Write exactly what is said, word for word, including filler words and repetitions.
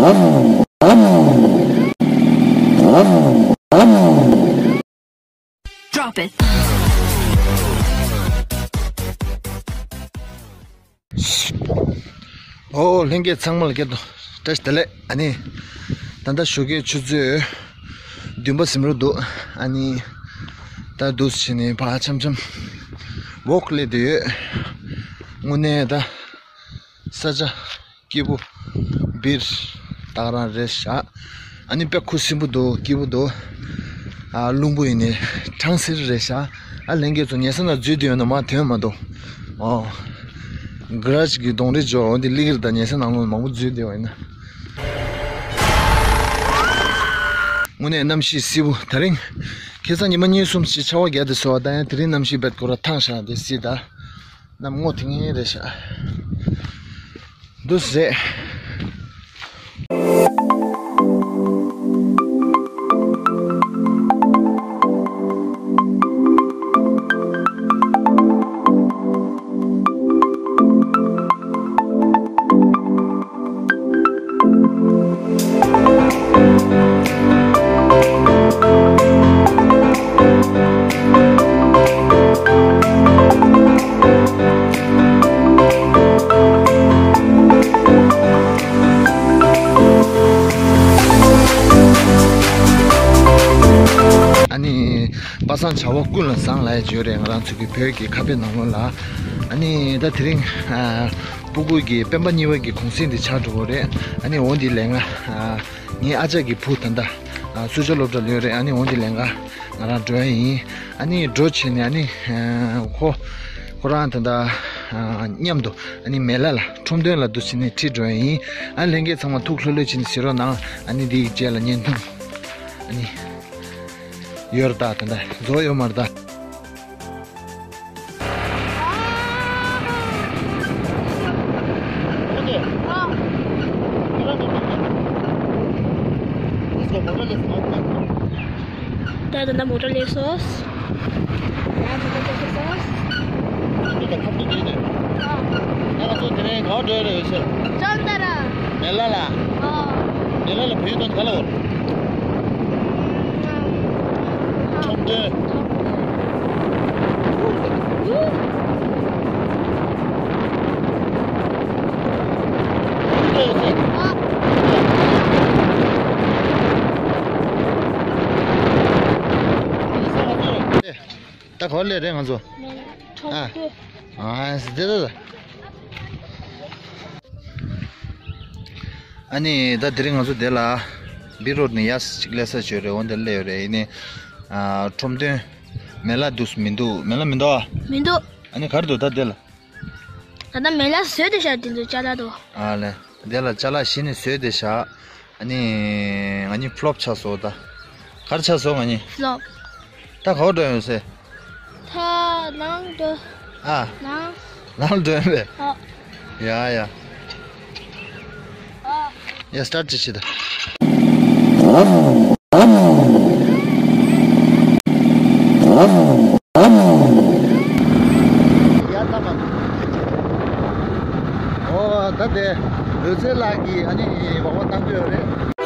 Drop it. ཨོ། ལྷན་རྒྱས་ཚང་མ་ལ་སྐྱབས་སུ་བཀྲ་ཤིས་བདེ་ལེགས། ཨ་ནི་ད་ལྟ་ཞོགས་ཀའི་ཆུ་ཚོད་བདུན་པ་ཟིན་རོགས་འདུག་ཨ་ནི་ད་འདུག་སེ་བྱས་ནས་ཕར་འཆམ་འཆམ་ཝོག་སླེབས་བསྡད་ཡོད། དངོས་གནས་ད་ས་ཆ་སྐྱིད་པོ། སྦིར་ད་ག་རང་རེད་ཤག་ཨ་ནི་དཔེ་ཁུ་སིམ་པོ་འདུག་སྐྱིད་པོ་འདུག་ཨ། རླུང་བུ་ཡིན་ནའི་གྲང་སེར་རེད་ཤག་ཨ། ལྷན་རྒྱས་ཚོ་ཉལ་ས་ནང་འཛུལ་བསྡད་ཡོད་ན་མར་ཐོན་མ་འདུག་ཨོ། གྷ་རེཇ་གི་གདོང་རིས་འཇོག་འོ་འདི་ལིག་རི་དང་ཉལ་ས་ནང་ལོགས་མང་པོ་འཛུལ་བསྡད་པ་ཡིན་ན། དངོས་གནས་གནམ་གཤིས་བསིལ་པོ། ད་རིང་ཁ་སང་ཉི་མ་གཉིས་གསུམ་ཞིག་ཆར་པ་བརྒྱབ་བསྡད་སོང་བ། ད་ཡང་དེ་རིང་གནམ་གཤིས་རྦད་ཁོ་རང་ཐང་ཤག་དེ་སྲིད་ད། གནམ་སྔོ་ཐིང་ངེ་རེད་ཤག་འདུག་སེ་རེད། ཨ་ནི་པ་སངས་བྱ་བ་ཀུན་ལ་བཟང་ལབ་ཡ་ཅིག་ཡོད་རེད། ང་རང་ཚོ་གི་བོད་ཀྱི་ཁ་དཔེ་ནང་ལོགས་ལ། ཨ་ནི་ད་དེ་རིང་ཨ། སྤུ་གུ་གི་སྤེན་པ་གཉིས་པ་གི་གུང་སེང་དེ་ཆགས་འགྲོ་གི་རེད། ཨ་ནི་འོ་འདི་ལས་ང་ཨ། ངའི་ཨ་ཅག་གི་བུ་ད་ལྟ་ཨ། སུ་ཇཱ་སློབ་གྲྭ་ལ་ཡོད་རེད། ཨ་ནི་འོ་འདི་ལས་ང་ང་རང་འགྲོ་ཡ་ཡིན། ཨ་ནི་འགྲོ་བྱས་ནས་ཨ་ནི་ཨ། ཁོ་ཁོ་རང་ད་ལྟ་ཨ། མཉམ་དུ་ཨ་ནི་མེ་ལ་ལ་ཁྲོམ་སྟོན་ལ་འདུག་སེ་ནས་ཁྲིད་འགྲོ་ཡ་ཡིན། ཨ། ལྷན་རྒྱས་ཚང་མ་ཐུགས་ལྷོད་ལྷོད་བྱས་ནས་གཟིགས་རོགས་གནང་། ཨ་ནི་འདིའི་རྗེས་ལ་བརྙན་ཐུང་ཨ་ནི་ཡོད་རེད་ད། ད་ལྟ་རྫོགས་ཡོད་མ་རེད་ད། ད་ད་ད་མོ་ཊ་སླེབས་སོང་། ད་མོ་ཊ་སླེབས་སོང་། ད་ཁ་ཐུག་དེ་ནས། ཨ། ད་ང་ཚོ་དེ་རིང་ག་པར་འགྲོ་ཡ་རེད་ཟེར། ཅང་ད་ར། མེ་ལ་ལ། ཨ། མེ་ལ་ལ་བོད་ཡིག་ཐོག་ནས་ག་ལབ་དགོས་རེད། ཁྲོམ་སྟོན། ད་ག་པར་སླེབས་རེད་ང་ཚོ། ཨ། ཨ། དེ་ད་ད། ཨ་ནི་ད་དེ་རིང་ང་ཚོ་དེ་ལ་སྦིར་རོཌ་ནས་ཡར་ཅིག་སླེབས་ས་ཅིག་ཡོད་རེད། འོ་འདིར་སླེབས་ཡོད་རེད། ཡིན་ནའི་ཨ། ཁྲོམ་སྟོན་མེ་ལ་འདུག་མི་འདུག་མེ་ལ་མི་འདུག་ཨ། མི་འདུག་ཨ་ནི་ག་རེ་འདུག་ད་དེ་ལ། ད་ལྟ་མེ་ལ་བཟོས་ཏེ་བཞག་དེ་ཚོ་ཅ་ལག་དོ། ཨ་ལེ། དེ་ལ་ཅ་ལག་གཞི་ནས་བཟོས་ཏེ་བཞག་ཨ་ནི་ང་གཉིས་ཕློབ་ཆགས་སོང་ད། ག་རེ་ཆགས་སོང་ང་གཉིས། ཕློབ། ད་ག་པར་འགྲོ་ཡོང་ཟེར། ད་ནང་འགྲོ། ཨ། ནང་། ནང་འགྲོ་ཡོང་པས། ཨ། ཡ་ཡ། ཨ། ཡ་སི་ཊར་ཊི་ཅིག་བྱེད་ད། ཨོ་ད་དེ་འོད་ཟེར་ལགས་ཀྱིས་ཨ་ནི་འོག་མ་བཏང་གི་ཡོད་རེད།